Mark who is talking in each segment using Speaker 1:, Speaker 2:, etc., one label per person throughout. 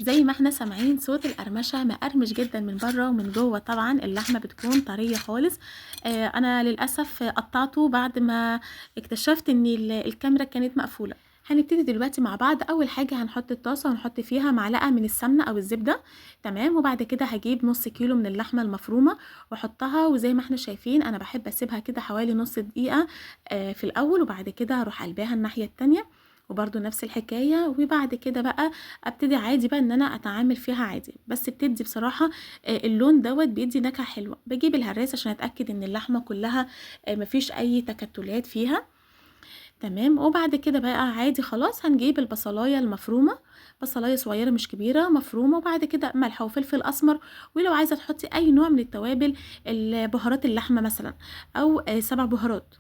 Speaker 1: زي ما احنا سامعين صوت القرمشه، مقرمش جدا من بره ومن جوه، طبعا اللحمة بتكون طرية خالص. انا للاسف قطعته بعد ما اكتشفت ان الكاميرا كانت مقفولة. هنبتدي دلوقتي مع بعض. اول حاجة هنحط الطاسه ونحط فيها معلقه من السمنة او الزبدة، تمام. وبعد كده هجيب نص كيلو من اللحمة المفرومه واحطها، وزي ما احنا شايفين انا بحب اسيبها كده حوالي نص دقيقة في الاول، وبعد كده هروح قلباها الناحية التانية وبرده نفس الحكاية. وبعد كده بقى ابتدي عادي بقى ان انا اتعامل فيها عادي، بس بتدي بصراحة اللون دوت بيدي نكهة حلوة. بجيب الهراسه عشان اتاكد ان اللحمة كلها مفيش اي تكتلات فيها، تمام. وبعد كده بقى عادي خلاص هنجيب البصلايه المفرومه، بصلايه صغيرة مش كبيرة مفرومه، وبعد كده ملح وفلفل اسمر، ولو عايزه تحطي اي نوع من التوابل، بهارات اللحمة مثلا او 7 بهارات.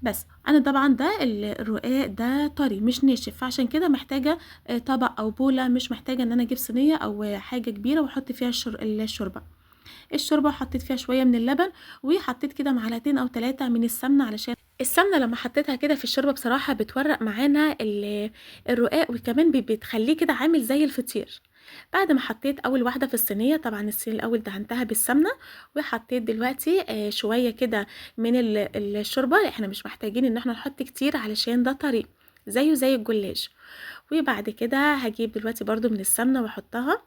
Speaker 1: بس انا طبعا ده الرقاق ده طري مش ناشف، فعشان كده محتاجه طبق او بوله، مش محتاجه ان انا اجيب صينية او حاجة كبيرة واحط فيها الشوربة. الشوربة حطيت فيها شوية من اللبن، وحطيت كده معلقتين او 3 من السمنة، علشان السمنة لما حطيتها كده في الشوربة بصراحة بتورق معانا الرقاق، وكمان بتخليه كده عامل زي الفطير. بعد ما حطيت اول واحدة في الصينية، طبعا الصينية الاول دهنتها بالسمنه، وحطيت دلوقتي شوية كده من الشوربة، احنا مش محتاجين ان احنا نحط كتير علشان ده طري زيه زي الجلاش. وبعد كده هجيب دلوقتي برضو من السمنة واحطها،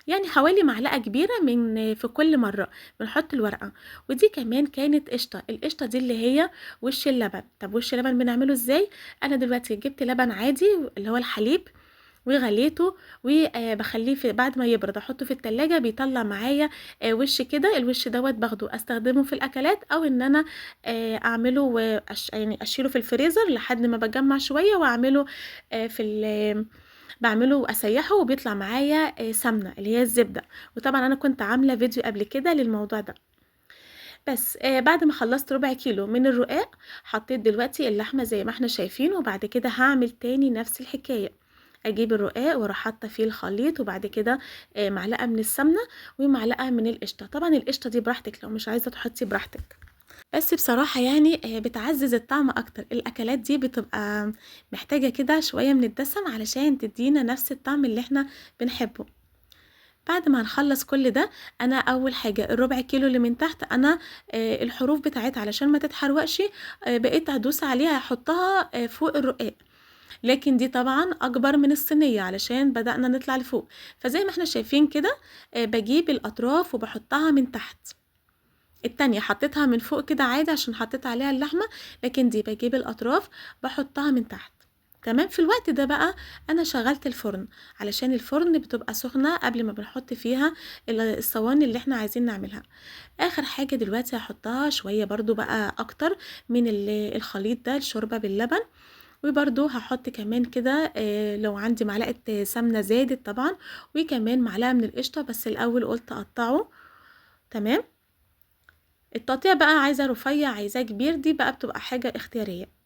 Speaker 1: يعني حوالي معلقه كبيرة من في كل مرة بنحط الورقة. ودي كمان كانت قشطه، القشطه دي اللي هي وش اللبن. طب وش اللبن بنعمله ازاي؟ انا دلوقتي جبت لبن عادي اللي هو الحليب وغليته، وبخليه في بعد ما يبرد احطه في التلاجة، بيطلع معايا وش كده. الوش دوت باخده استخدمه في الاكلات، او ان انا اعمله يعني اشيله في الفريزر لحد ما بجمع شوية واعمله في بعمله واسيحه، وبيطلع معايا سمنه اللي هي الزبدة. وطبعا انا كنت عامله فيديو قبل كده للموضوع ده. بس بعد ما خلصت ربع كيلو من الرقاق، حطيت دلوقتي اللحمة زي ما احنا شايفين. وبعد كده هعمل تاني نفس الحكاية، اجيب الرقاق واروح حاطه فيه الخليط، وبعد كده معلقه من السمنة ومعلقة من القشطه. طبعا القشطه دي براحتك، لو مش عايزه تحطي براحتك، بس بصراحة يعني بتعزز الطعم اكتر. الاكلات دي بتبقى محتاجه كده شوية من الدسم علشان تدينا نفس الطعم اللي احنا بنحبه. بعد ما هنخلص كل ده، انا اول حاجة الربع كيلو اللي من تحت انا الحروف بتاعتها علشان ما تتحرقش، بقيت هدوس عليها احطها فوق الرقاق، لكن دي طبعا اكبر من الصينية علشان بدأنا نطلع لفوق. فزي ما احنا شايفين كده بجيب الاطراف وبحطها من تحت. التانية حطيتها من فوق كده عادي عشان حطيت عليها اللحمة، لكن دي بجيب الاطراف بحطها من تحت، تمام. في الوقت ده بقى انا شغلت الفرن، علشان الفرن بتبقى سخنة قبل ما بنحط فيها الصواني اللي احنا عايزين نعملها. اخر حاجة دلوقتي هحطها شوية برضو بقى اكتر من الخليط ده، الشوربة باللبن. وبرضو هحط كمان كده لو عندي معلقة سمنة زادت طبعا، وكمان معلقة من القشطة، بس الاول قلت اقطعه، تمام. التقطيع بقى عايزة رفيع عايزاه كبير، دي بقى بتبقى حاجة اختيارية.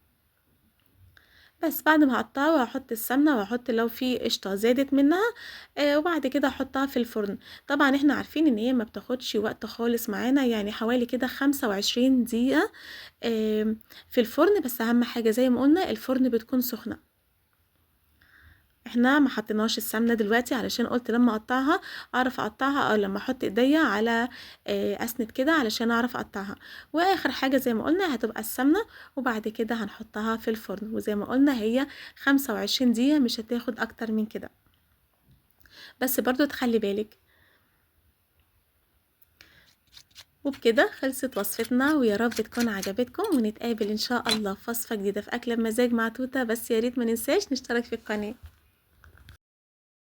Speaker 1: بس بعد ما هقطعه وهحط السمنة وهحط لو في قشطة زادت منها، وبعد كده هحطها في الفرن. طبعا احنا عارفين ان هي ما بتاخدش وقت خالص معانا، يعني حوالي كده 25 دقيقة في الفرن. بس اهم حاجة زي ما قلنا الفرن بتكون سخنة. احنا ما حطيناش السمنة دلوقتي علشان قلت لما اقطعها اعرف اقطعها، او لما احط ايديا على اسند كده علشان اعرف اقطعها. واخر حاجة زي ما قلنا هتبقى السمنة، وبعد كده هنحطها في الفرن. وزي ما قلنا هي 25 دقيقة، مش هتاخد اكتر من كده، بس برضو تخلي بالك. وبكده خلصت وصفتنا، ويا رب تكون عجبتكم، ونتقابل ان شاء الله في وصفة جديدة في أكلة بمزاج مع توتة. بس يا ريت ما ننساش نشترك في القناة.